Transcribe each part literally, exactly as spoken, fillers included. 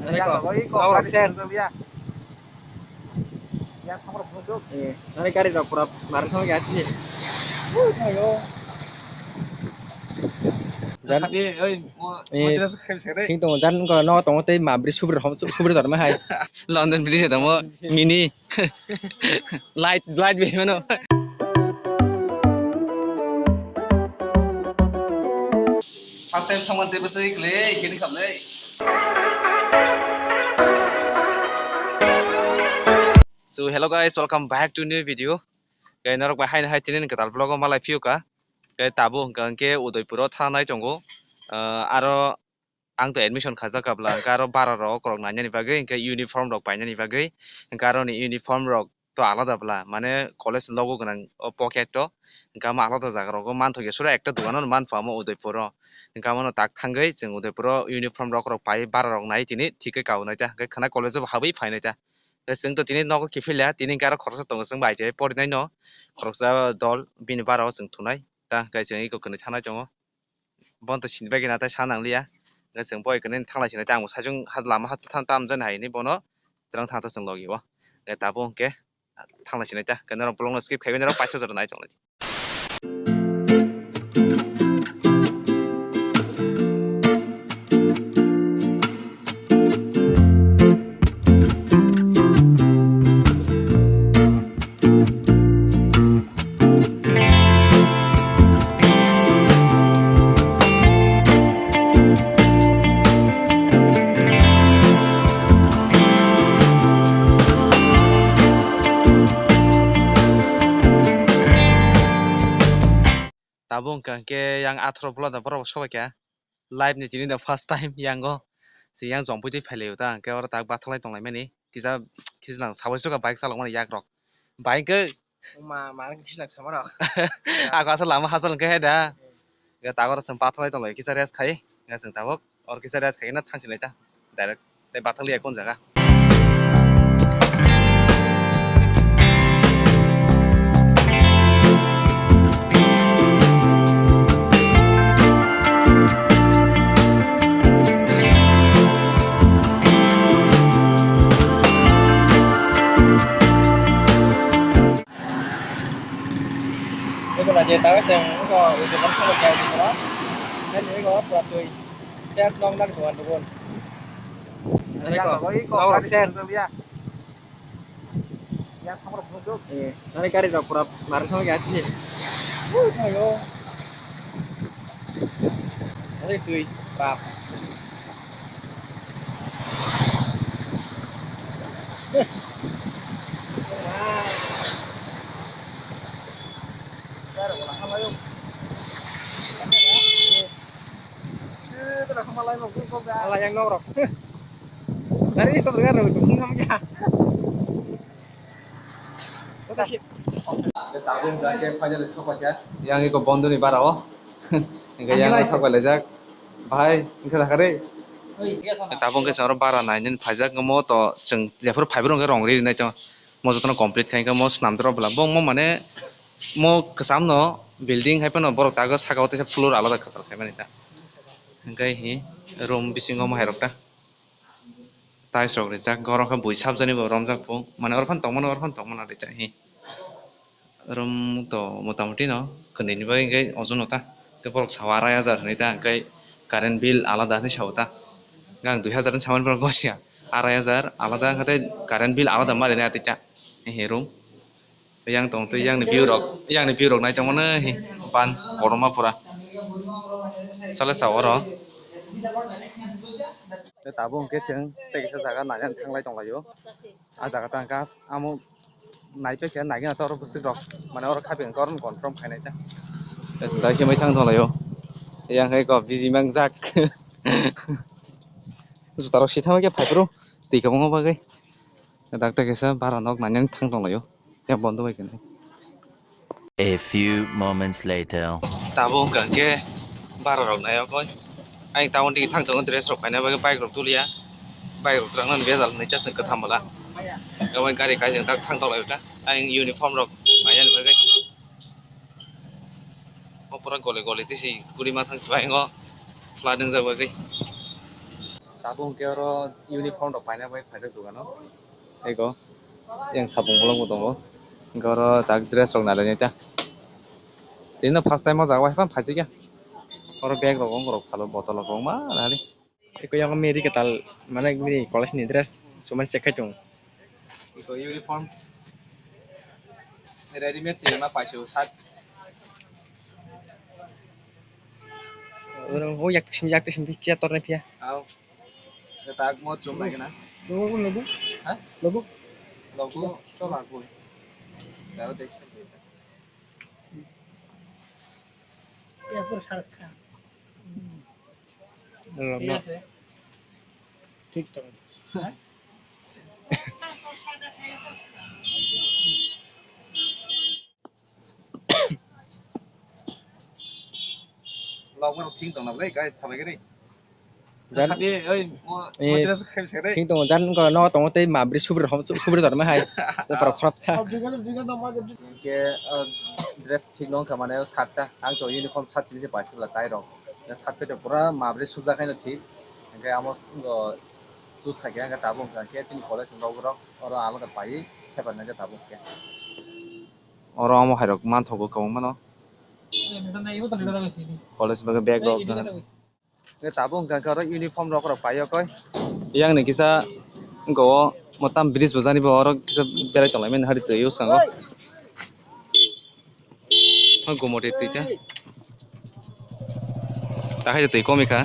Nani ko, nani ko, nani ko, ses. Eh, nani gari rok pura marwng thangwi kha si. Jan-, eh, thing tongo, jan wngkha nogo tongo tei mabri subri rok, subri torma hai. London Bridge tongo, mini. Light, light bai mano. First time someone table se kle kini khamle. So hello guys, welcome back to new video. Khe norok bai haino hai tini kwtal vlog o malai phiyuka. Khe tabuk hwnkha hwnkhe Udaipur o thanai tongo. Ah, aro ang to admission khajak kabla, hwnkhe aro bara rok okorok nainani bagwi, hwnkhe uniform rok painani bagwi, hwnkhe aroni uniform rok to alada bla, mane college logo gwnang o pocket o, hwnkhe amo alada jaga rogo manthokya sura ekta dogan o manpha amo Udaipur o, hwnkhe amo tak thangwi chwng Udaipur o uniform rok rok pai bara rok nai tini thik khe kaunai ta, hwnkhe khwna college o habwi phainai ta, hwnkhe chwng to tini nogo kiphilya, tini hwnkhe aro khoroksa tongo chwng bai chai porinai no, khoroksa dol bini bara o chwng thunai ta, hwnkhe chwng eko kwnwi thanai tongo. Bono to sini bagwi na tai sa nang liya. Hwnkhe chwng boi kwnwi thang lai sinai ta, ang bo saichung ha lama ha tha-, tam jani hai hinwi bono twrwng thang ta chwng logi o. Hwnkhe tabuk hwnkhe thang lai sinai ta. Hwnkhe norok vlog no skip khaiwi norok paisa jora nai tong lai. Tabuk hwnkha hwnkhe yang atharo bwla da borok sobai kha. Live ni tini da first time yango. Si yang jongpui twi phailaio ta, hwnkhe oro tak bathalai tonglaimani. Kisa, kisa nang sabai suka bike chalokmani yak rok. Bike khe ma, ma kisa nang sama rok. Ako asal lama hachal hwnkhe hai da. Hwnkhe tak oro chwng bathalai tonglaio kisa rest khai. Hwnkhe chwng tabuk oro kisa rest khai no thangsinai ta. Direct. Tei bathang liya kon jaga. Eko na je taga seng eko eko bangsa lo kaya eko na. Nani eko pura tui. Test nong nang tuan tuan. Nani ko, nong rok ses. Eh, nani gari rok pura marwng thangwi kha si. Ui, thaio. Nani twi, bap. Gari rok halaio. Ala yang norok. Dari itu bergar itu nggak ya. Tabuk hwnkhe finally sokphaikha. Yang iko bondoni bara o. Hwnkhe yang sokphailajak. Bahai, hwnkhe dakha re. Tabuk hwnkhe chwng oro bara nainani phaijak, omo to chwng jephuru phaibrw hwnkhe rong ri rinai to. Mo jotono complete khai khe mo swnamdoro bwla. Bo mo mane mo kwcham no building hai phano borok tago saka o teisa floor alada kwtal khaimani ta. Hwnkhe hi room bisingo mo hai rok ta. Tiles rok rijak, oro khe bui sabjani bo romjak bo. Mane oro phano tongmani, oro phano tongmani rijak hi. Room to motamuti no kwnwi ni bagwi hwnkhe ojono ta. Tei borok sao arai hajar hwnwi ta, hwnkhe current bill alada hwnwi sao ta. Hwnkhe ang dui hajar hwnwi samani borok gosiya. Arai hajar alada, hwnkhe tei current bill alada ma rinai atwi ta. He room. Yang tong twi yang ni view rok, yang ni view rok nai tongmani hi ban kotorma pura. Chale sa oro. Tei tabuk hwnkhe chwng tei kisa jaga naina thanglai tonglaio. Ah jaga tangkha amo naipaikha naigwna tei oro bwswk rok mane oro khaipik hwnkhe oro confirm khainai ta. Tei chwng dai khe mai thang tonglaio. Yang hai kok busy mangjak. Juta rok si thangbai khe phai phuru twi kwbangma bagwi. Dakta kaisa bara nok nainani thang tonglaio. Yang bondo bai khe. A few moments later. Tabuk hwnkha khe bara rok nai okoi. Ayang tabuk twi thang tongo dress rok paina bagwi bike rok tuliya. Bike rok twrang nani bejal hwnwi cha chwng kwtham bwla. Omo gari kaisa tak thang tonglaio ta. Ayang uniform rok painani bagwi. O pura gole gole tisi guri ma thang si bai ngo flat wngjak bagwi. Tabuk hwnkhe oro uniform rok paina bai phaijak dogano. Ego yang sapung bolong bo tongo. Hwnkhe oro tak dress rok nailainai ta. Tini no first time o jaga bai phano phaijak ya. Oro bag rok wng rok phalo bottle rok wng ma nani. Eko yang meri ketal mane mini college ni dress sumani check khai tongo. Eko uniform readymade se ma paisuk shirt. Oro o yak tisim yak tisim phiya tornai phiya. Au. Eta mo chum lagi na. Logo logo. Ha? Logo. Logo chola koi. Daro dekhi. Ya pura Shahrukh Khan. Logo. Thik tongo. Ha? Log mano thing tong na ble guys sabai gari. Jan- Khabi oi mo Eh, mo dress khabi sekre. Thing tongo jan ko no tongo tei mabri subri hom subri dorma hai. Tei pora khorap sa. Ke dress thik nong kha mane satta ang to uniform sat sini se paisla tai rok. Sat pe pura mabri subja khaino thik. Ke amo sus kha ke ang tabung kha ke chini college rok rok oro alada pai khe pai na ke tabung ke. Oro omo hai rok manthogo kwbangma no. College bagwi bag rok. Tabuk hwnkha khe oro uniform rok rok paiyokoi. Yang ni kisa wngkha o motam bridge bo jani bo oro kisa berai tonglaimani hari twi o skango. O gumoti twi ta. Takhai twi komikha.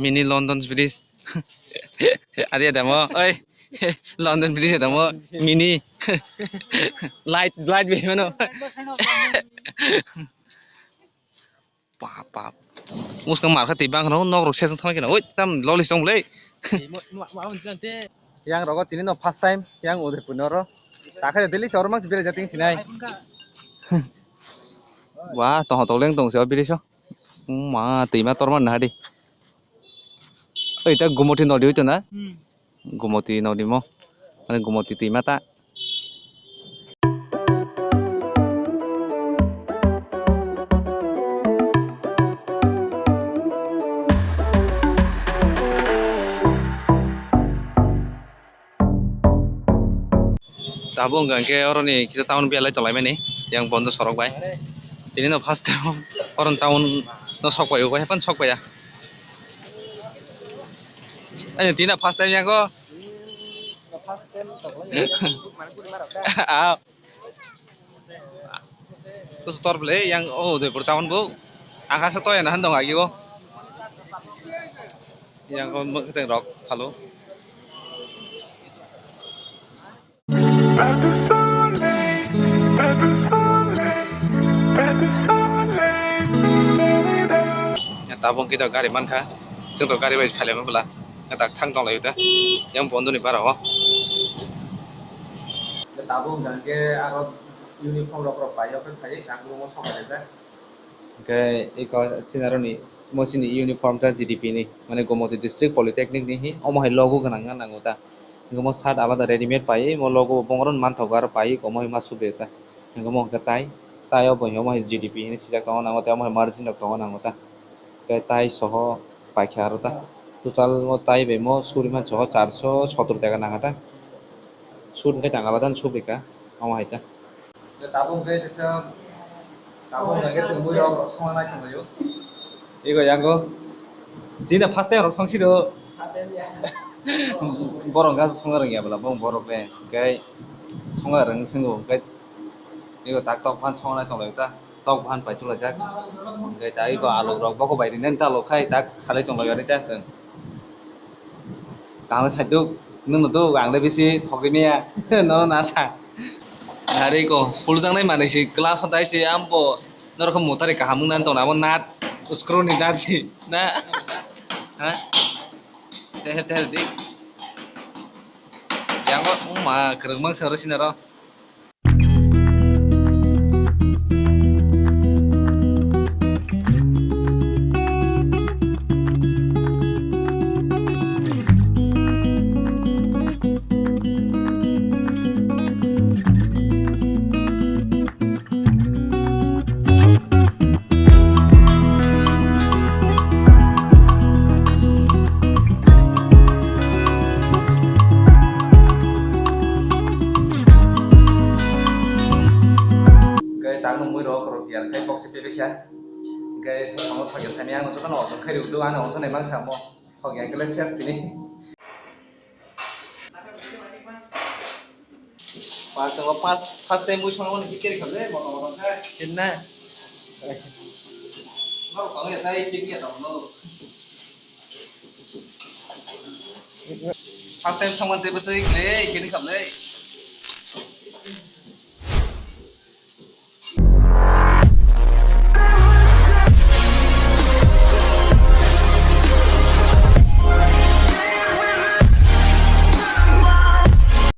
Mini London Bridge. Ari adamo, oi. London Bridge adamo, mini. Light, light be mano. Pap, pap. Muskang markha twi bang khano nok rok sesong thangkhe no. Oi, tam loli song le. Yang rogo tini no first time yang Udaipur no ro. Takhai daily se oro mang bere jating sinai. Wah, tong tong leng tong se o biri so. Ma twi ma torma na di. Oi ta gumoti nodi oi to na. Hmm. Gumoti nodi mo. Mane gumoti twi ma ta. Tabuk hwnkha khe oroni kisa town belai tonglaimani yang bondo sorok bai. Tini no first time oroni town no sok pai o, bai hapan sok paiya. Ani tini no first time yang o. Ah. Tus tor ble yang o Udaipur town bo. Ang kha sa toya na han dong agi o. Yang kon mukiteng rok khalo. Ya, tabuk kita gari mankha. Chwng to gari bai phailai ma bwla. Ya, tak thang tong lai ta. Yang bondo ni bara o. Tabuk hwnkha khe aro uniform rok rok pai o khe phai tak room o sok bai jak. Hwnkhe eko sinaroni mo chini uniform ta G D P ni, mane Gomoti District Polytechnic ni hi, omo hai logo gwnang wngna nango ta. Hwnkhe mo shirt alada readymade pai, mo logo bo bongorok manthogo aro pai, omo hai ma subri ta. Hwnkhe mo hwnkhe tai, tai o bo omo hai G D P hinwi swijak tongo nango, tei omo hai margin rok tongo nango ta. Hwnkhe tai soho paikha aro ta. Total mo tai bai mo suri mansoho charso sottor taka nangkha ta. Sut hwnkhe tang alada no subri kha, omo hai ta. Tabuk hwnkhe kaisa, tabuk hwnkhe chwng bui rok songna nai tonglaio. Ego yango. Tini first time rok song siro. Borok hwnkhe songna rwngya bwla, bo borok le hwnkhe songna rwngwi swngo, hwnkhe ego tak tok phan songna nai tonglaio ta, tok phan pai tulaijak. Hwnkhe ta ego aluk rok bokho bai rinani ta lok khai tak salai tonglaio ani ta chwng. Kaham sai duk, nwng no duk, ang le bisi thok ri maya, nono na sa. Nari ko, puljaknai manwi si glass o dai si, ambo norok mutari kaham wngna tongna, abo nat, screw ni nat si, na? Ha? Teher, teher di. Yang o, ma, kwrwngmang se oro sinaro. Ya. Hingke tongmo thok ya sani ang jotono ojok khairok do, ano ojone mang samo. Thok ya kele ses tini. Pas, pas, first time bui songmani hikeri khamle, moto moto khe. Kenna? Norok tong ya sai hikya tongno. First time songmani tei bwsai kle hikeri khamle.